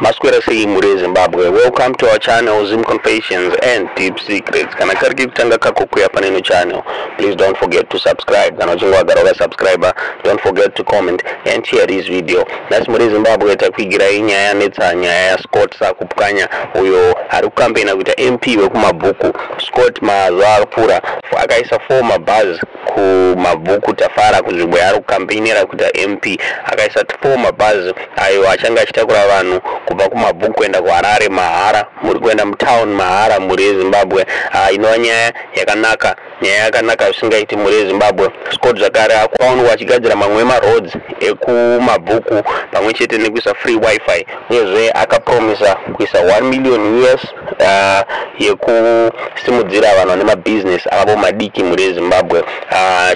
Maswera sei mhuri yeZimbabwe? Welcome to our channel, Zim Confessions and Deep Secrets. Kana kari kekutanga kako kuya paneno channel, please don't forget to subscribe. Kana uchinge wagara wakasubscribe, don't forget to comment and share this video. Nhasi mhuri yeZimbabwe takuigirai nyaya yanetsa, nyaya yaScott Sakupwanya uyo ari kukampena kuita MP wekuMabvuku. Scott mazuva apfuura akaisa 4 mabhazi kuMabvuku Tafara, kunzvimbo yaari kukampenera kuita MP. Akaisa 4 mabhazi ayo achange achitakura vanhu kubva kuMabvuku kuenda kuHarare mahara, muri kuenda mutown mahara, mhuri yeZimbabwe. Inova nyaya yakanaka, nyaya yakanaka zvisingaiti, mhuri yeZimbabwe. Scott zvakare akaonekwa achigadzira mamwe emaroads ekuMabvuku pamwe chete nekuisa free WiFi. Uyezve akapromisa kuisa 1 million US yekusimudzira vanhu vane mabhizinesi avo madiki, mhuri yeZimbabwe,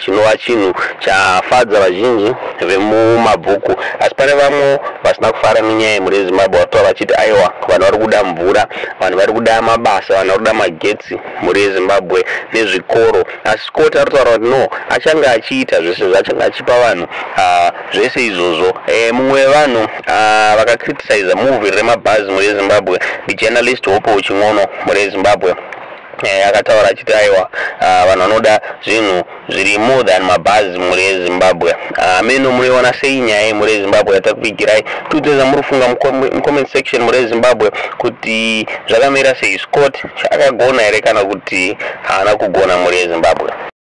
chinova chinhu chafadza vazhinji vemuMabvuku. Asi pane vamwe vasina kufara nenyaya yemhuri yeZimbabwe, vatova vachiti aiwa, vanhu vari kuda mvura, vanhu vari kuda mabasa, vanhu vari kuda magetsi, mhuri yeZimbabwe, nezvikoro. Asi Scott ari kutaura kuti no, achange achiita zvese zvaachange achipa vanhu zvese izvozvo. Mumwe wevanhu vakacriticiza move remabhazi, mhuri yeZimbabwe, ndijournalist Hope Chin'ono, mhuri yeZimbabwe. Akataura achiti aiwa, vanhu vanoda zvinhu zviri more than mabhazi, mhuri yeZimbabwe. Meno munoiona sei nyaya yemhuri yeZimbabwe yatakuigirai? Tiudze zvamuri kufunga mucomment section, mhuri yeZimbabwe, kuti zvakamira sei. Scott akagona here kana kuti haana kugona, mhuri yeZimbabwe?